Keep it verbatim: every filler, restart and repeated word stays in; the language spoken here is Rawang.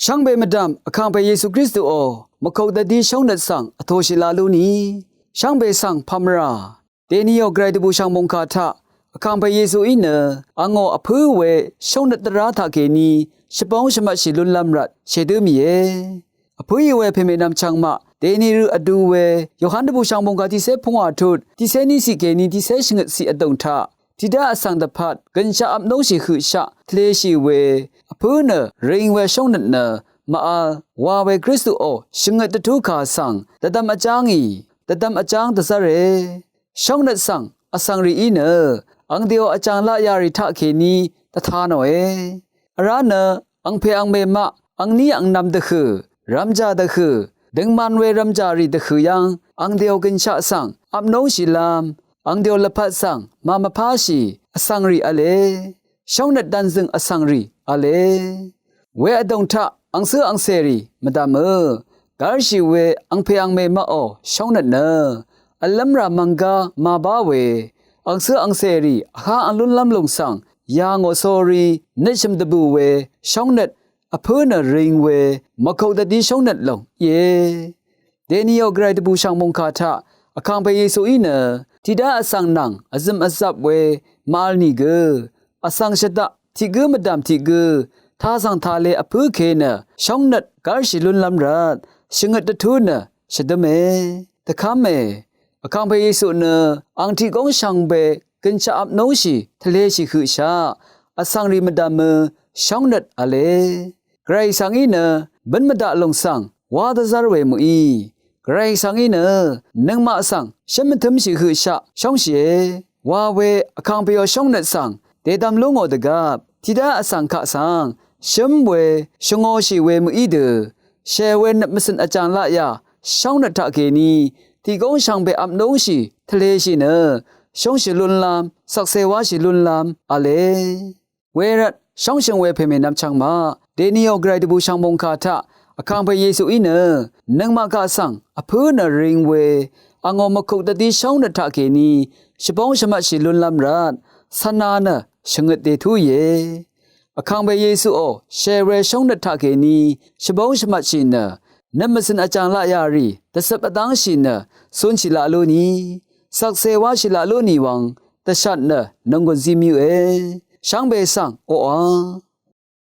Shvngbe mvdv̀m Vkàngpè Yesu Kristuò mvkok dvdí shóngnøt svng vtōshì la lú ni. Shvngbe svng pàmvrà dènìò gvray dvbùshv̀ng mòngkà taq Vkàngpè Yesuí nø àngó vpǿ we shóngnøt dvrá taqkèní shvbóng shvmvtshì lúnlv́m rvt shèdǿ mìe. Vpǿì we pèmènvm chvngmaq dènì rø vdu we Yohan dvbùshv̀ng mòngkà tiqcé pungwà tut tiqcé níciq kèní tiqcé shvngøtciq vdùng taq tiqdá vsvng dvpvt gønshaq apnóngshì høqshaq tvleshì we vpǿ nø ring we shóngnøt nø màvl wa we Kristuò shvngøt dvtú kà svng dvdvm vjá ngì, dvdvm vjáng dvzv́re. Shóngnøt svng vsvng rìí nø angdèò vjàng laq yà rì taqkèní dvta nòe. Vrá nø angpè angmè maq angní angnv̄m dvhø̀, rv̄mjà dvhø̀, døngman we rv̄mjà rì dvhø̀ yv́ng angdèò gønshaq svng apnóngshìlv́m angdèò lvpat svng màmvpáshì vsvng rì v̄le. Shóngnøt dvnzø̀ng vsvng rì v̄le. We vdùng taq angcǿ angcèrì mvdv̀mø gv́rshì we angpè angmè maqò shóngnøt nø vlv́m rà mv̀nggá màbá we angcǿ angcèrì vhá vlúnlv́m lùng svng yà ngò sórí nøtshø̀m dvbù we shóngnøt vpǿ nø ring we mvkok dvdí shóngnøt lòng íe. Dènìò gvray dvbùshv̀ng mòngkà taq Vkàngpè Yesuí nø tiqdá vsvng nvng vzø̀m vzvp we màvl nìgø vsvng shvdaq tiq gǿ mvdv̀m tiq gǿ tasv̀ng tale vpǿ ke nø shóngnøt gv́rshì lúnlv́m rvt shvngøt dvtú nø shvdǿme. Dvkv́me. Vkàngpè Yesu nø ang tiq góng shvngbe gønshaq apnóngshì tvleshì høqshaq vsvng rì mvdv̀mø shóngnøt v̄le. Gvray svng í nø bǿn mvdaq lòng svng wá dvzv́r we mø̀í. Gvray svng í nø nøngmaq svng shǿn mvtǿmshì høqshaq shóngshìe wa we Vkàngpèò shóngnøt svng dèdvm lú ngò dvgvp tiqdá vsvng kaq svng shǿm we shvngōshì we mø̀í dø shè we nøt mvcø̀n vjàng laq yà shóngnøt taqkèní tiq góng shvngbe apnóngshì tvleshì nø shóngshì lúnlv́m shvkse wáshì lúnlv́m v̄le. Wervt shóngshø̀ng we pèmènvm chvngmaq dènìò gvray dvbùshv̀ng mòngkà taq Vkàngpè Yesuí nø nøngmaq kaq svng vpǿ nø ring we angó mvkuk dvdí shóngnøt taqkèní shvbóng shvmvtshì lúnlv́m rvt cv̄na nø shvngøt dètúìe. Vkàngpè Yesuò shèrwe shóngnøt taqkèní shvbóng shvmvtshì nø nøt mvcø̀n vjàng laq yà rì dvcøp vdángshì nø cunshì laq lú ni, shvkse wáshì laq lú nì wvng dvshat nø nònggùn zí myøqe. Shvngbe svng oqà